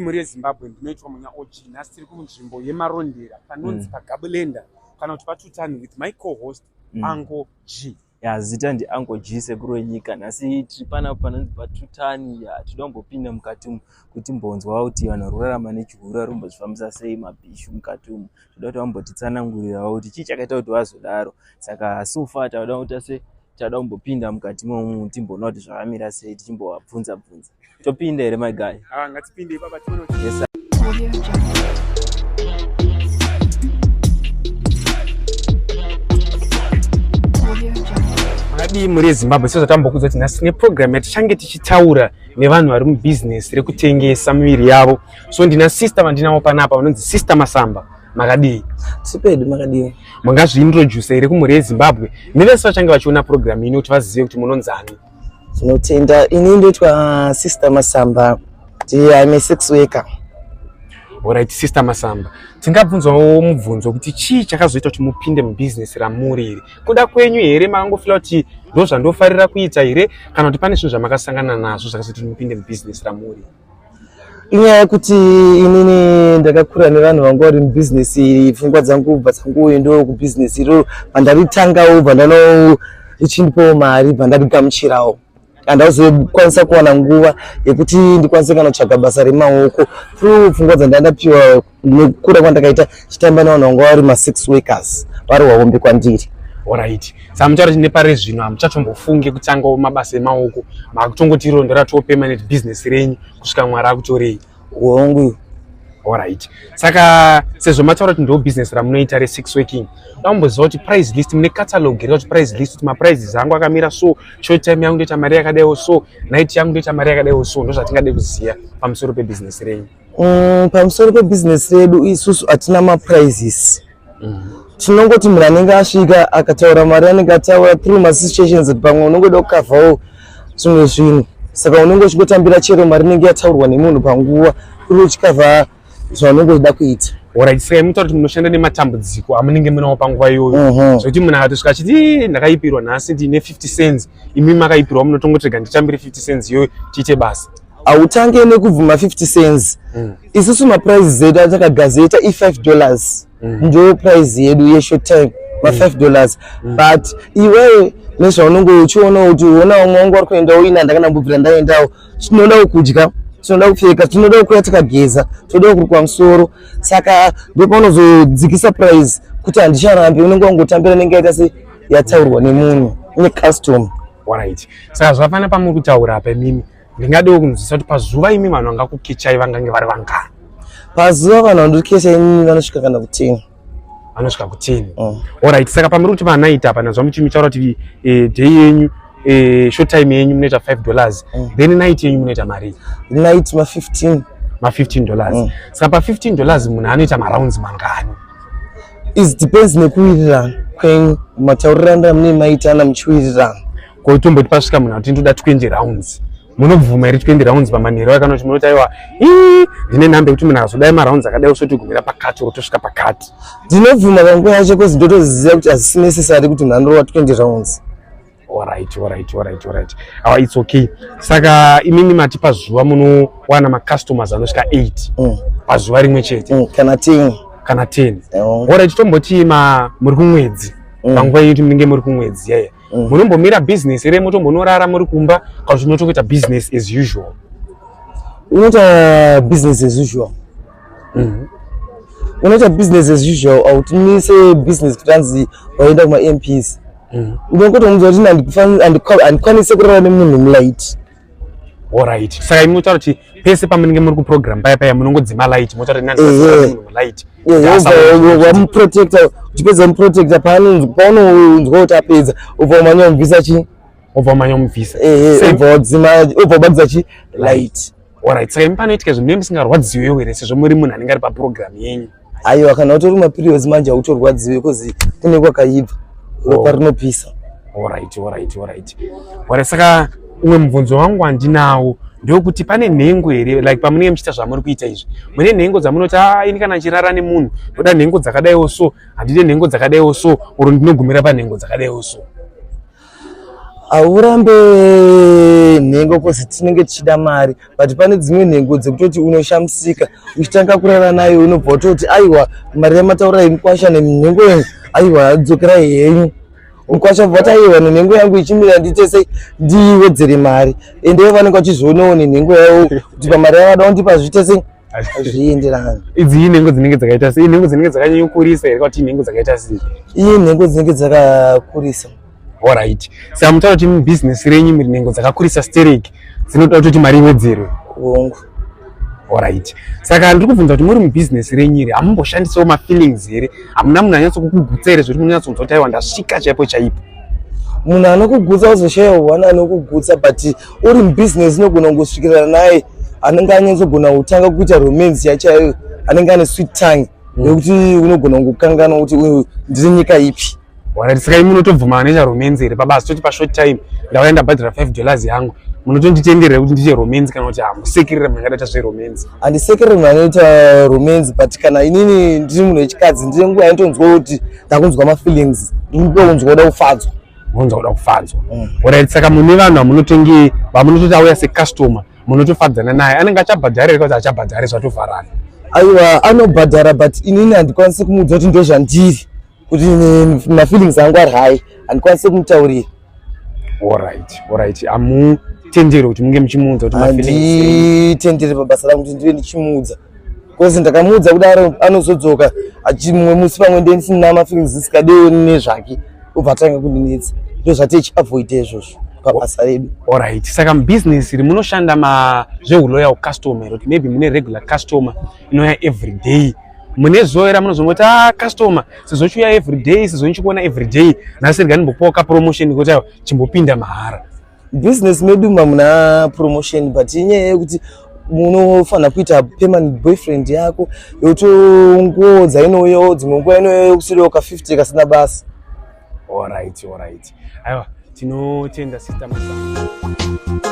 mhuri yeZimbabwe? Ndinoitwa Munya OG. Nhasi tiri kunzvimbo yeMarondera panonzi paGabulenda kana kuti paTutani with my co-host Uncle G. Ya, zita ndi Uncle G, sekuru wenyika. Nhasi tiri panapa panonzi paTutani. Ya, tinoda kumbopinda mukati umu kuti timbonzwa kuti vanhu vari kurarama nechihura rumbozvifambisa sei mabhishu mukati umu. Toda kuti vambotitsanangurirawo kuti chii chakaita kuti vazodaro. Saka so far tauda kuita se tauda kumbopinda mukati momu timboona kuti zvakamira sei, tichimbovabvunza bvunza. Topinda here, my guy? Ah, ngatipinde baba, tione kuti Yes. Audio Jungle. Audio Jungle. Makadii mhuri yeZimbabwe? Sezvatambokudza kuti nhasi tine program yatichange tichitaura nevanhu vari mubhizinesi rekutengesa miviri yavo. So ndina sister vandinavo panapa vanonzi Sister Masamba. Makadii? Sipedu, makadii? Mungazviintroduce here kumhuri yeZimbabwe nevese vachange vachiona program ino kuti vazive kuti munonzani? Tinotenda. Ini ndoitwa Sister Masamba. I'm a sex worker. Alright, Sister Masamba, tingabvunzwawo mubvunzo kuti chii chakazoita kuti mupinde mubhizinesi ramuri iri? Kuda kwenyu here, makangofila kuti ndo zvandofarira kuita here, kana kuti pane zvinhu zvamakasangana nazvo zvakazoita kuti mupinde mubhizinesi ramuri? Inyaya yekuti inini ndakakura nevanhu vanga vari mubhizinesi iri. Pfungwa dzangu bva dzanguendawo kubhizinesi iroro. Pandaritangawo, bva ndano richindipawo mari, bva ndarigamuchirawo. Handazokwanisa kuwana nguva yekuti ndikwanise kana kutsvaga basa remaoko through pfungwa dzandandapiwa nekukura kwandakaita chitamba nevanhu vanga vari masex workers, vari vahombe kwandiri. Alright, saka muchaura kuti nepare zvino hamuchatombofungi kutangawo mabasa emaoko, makutongoti iro ndoratoo permanent business renyu kusvika Mwari akutorei? Hongu. Alright, saka sezvo mataura kuti ndo business ramunoita resex working, damboziva kuti price list, mune catalog here kuti price list, kuti maprices angu akamira so, short time yangu ndoita mari yakadaiwo so, night yangu ndoita mari yakadaiwo so? Ndo zvatingade kuziva pamusoro pebusiness renyu. Pamusoro pebhizinesi redu, isusu hatina maprices. Tinongoti munhu anenge asvika akataura mari anenge ataura through masituations. Pamwe unongoda kukavhawo zvimwe zvinhu, saka unenge uchingotambira chero mari inenge yataurwa nemunhu panguva uri uchikavha zvaunenge uchida kuita. Alright, saka imutaura kuti munoshanda nematambudziko amunenge munawo panguva iyoyo, zvekuti munhu akatosvika achiti, "Ii, ndakaipirwa nhasi, ndine 50 cents," imi makaipirwa munotongoti, "Nditambire 50 cents iyoyo tiite basa"? Hautange nekubvuma 50 cents. Isusu maprices edu atakagazeta i$5. Ndo price yedu yeshort time, ma$5, but iwewe nezvaunenge uchiona kuti ona vamwe vangu vari kuendawo, ini handakandambobvira ndaendawo. Tinodawo kudya, tinoda kupfeka, tinodawo kuya tikageza, todawo kurukwa musoro. Saka ndopaunozodzikisa price kuti handicharambi, unenge wangotambira nenge yaita se yataurwa nemunhu necustomer. Alright, saka zvafana pamuri kutaura apa, imimi ndingadewo kunzwisisa kuti pazuva imi vanhu vangakukechai vangange vari vangani? Pazuva vanhu vandikesha inini vanosvika kana ku10. Vanosvika ku10? Alright, saka pamuri kuti vanaita apa, nazva muchimitaura kuti day yenyu, short time yenyu munoita $5, then night yenyu munoita mari? Night ma15. Ma$15? Saka pa$15 munhu anoita marounds mangani? It depends nekuwirirana kwenyu, mataurirano amunenge maitana muchiwirirana. Kotomboti pasvika munhu ati ndoda 20 rounds, munobvuma here 20 rounds pamanheru ayo, kana kuti munoti, "Aiwa, ii, ndine nhamba yekuti munhu akazodai marounds akadai usoti pakati oro tosvika pakati"? Ndinobvuma panguva yacho cause ndotoziva kuti hazisi necessary kuti munhu anorova 20 rounds. Alright, awa, it's okay. Saka imimi mati pazuva munowana macustomers anosvika 8 pazuva rimwe chete? Kana 10. Kana 10? Ewo. Alright, tomboti ma muri kumwedzi, panguva yekuti munenge muri kumwedzi yaya, munombomira business here, motombonorara muri kumba, kana kuti munotongoita business as usual? Unoita business as usual. Unoita business as usual, hautimise business kuti anzi waenda kuma-MPs. Unongotomuudza kuti handikwanisi kurara nemunhu mulight. Alright, saka imi motaura kuti pese pamunenge muri kuprogram paya paya munongodzima light, motaura kuti munhu mulight? Wamuprotecta, uchipedza muprotecta, paunonzwa kuti apedza, ubva wamanya wamubvisa chi Obva wamanya wamubvisa. Ubva wadzima, ubva wabatidza chi light. Alright, saka imi panoitika izvo munenge musingarwadziwewo here, sezvo muri munhu anenge ari paprogram yenyu? Aiwa, kana utori maperiods manje hautorwadziwe because kune kwakaibva ropa rinopisa. Alright, saka umwe mubvunzo wangu wandinawo ndewekuti pane nhengo here, like pamunenge muchiita zvamuri kuita izvi, mune nhengo dzamunoti, "A, ini kana nchirara nemunhu ndoda nhengo dzakadaiwo so, handide nhengo dzakadaiwo so," oro ndinogumira panhengo dzakadaiwo so? Haurambe nhengo cause tinenge tichida mari, but pane dzimwe nhengo dzekutoti unoshamisika uchitanga kurara nayo, unobva utoti aiwa, mari yamataura yemukwasha nenhengo yenyu, aiwa, dzokerai henyu. Mukwasha bva vati aiwa, nenhengo yangu ichimira, ndiite sei ndiwedzere mari? Ende ivo vanenge vachizvionawo nenhengo yavo kuti pamari yavada kundipa zviite sei, zvienderani. Idzi inhengo dzinenge dzakaita sei? Inhengo dzinenge dzakanyanyokurisa here, kuti inhengo dzakaita sei? Iye nhengo dzinenge dzakakurisa. Alright, saka mutaura kuti mubhizinesi renyu muri nhengo dzakakurisa stereki dzinoda kutoti mari iwedzerwe? Hongu. Alright, saka ndiri kubvunza kuti muri mubhizinesi renyu iri, hamumboshandisawo mafeelings here? Hamuna munhu anyatsokukugutsa here, zvekuti munonyatsonzwa kuti aiwa, ndasvika chaipo chaipo? Munhu anokugutsa uzoshaya one anokugutsa, but uri mubhizinesi unogona kungosvikirana naye anenge anyatsogona kutanga kuita romance yachayo, anenge ane sweet tongue yekuti unogona kungokanganwa kuti uyu ndiri nyika ipi. Alright, saka imi munotobvuma anoita romance here pabasa? Toti pashort time ndauya, ndabhadhara $5 yangu, munotonditenderera kuti ndiite romance, kana kuti hamusekerera munhu angadaita zveromance? Handisekereri munhu anoita romance, but kana inini ndiri munhu wechikadzi, ndine nguva yanditonzwa kuti ndakunzwa mafeelings, ndinoda kunzwa kuda kufadzwa. Munonzwa kuda kufadzwa. Alright, saka mune vanhu vamunotenge vamunototi auya secustomer, munotofadzana naye, anenge achabhadhara here, kuti achabhadhare zvatovharana? Aiwa, anobhadhara, but inini handikwanisi kumuudza kuti ndozvandiri, kuti mafeelings angu ari high, handikwanisi kumutaurira. Alright, hamutenderi kuti munge muchimuudza kuti mafeelings Handitenderi pabasa rangu kuti ndive ndichimuudza, because ndakamuudza kudaro anozodzoka achi mumwe musi pamwe ndisina mafeelings, ndisingadewo nezvake, obva atanga kundinetsa. Ndo zvatichiavoida izvozvo pabasa redu. Alright, saka mubusiness iri munoshanda ma zvehuloyal customer here, kuti maybe mune regular customer inouya every day? Mune zuva here munozongoti, "Ah, customer, sezvo chiuya every day, sezvo ndichikuona every day, nhasi rega ndimbopawo kapromotion kuti aiwa, chimbopinda mahara"? Business medu mamuna promotion, but inyaya yekuti munofanira kuita permanent boyfriend yako yotongodza inouyawo dzimwe nguva, inouya yokusiriwo ka 50 kasina basa. Alright, aiwa, tinotenda, Sister Masango.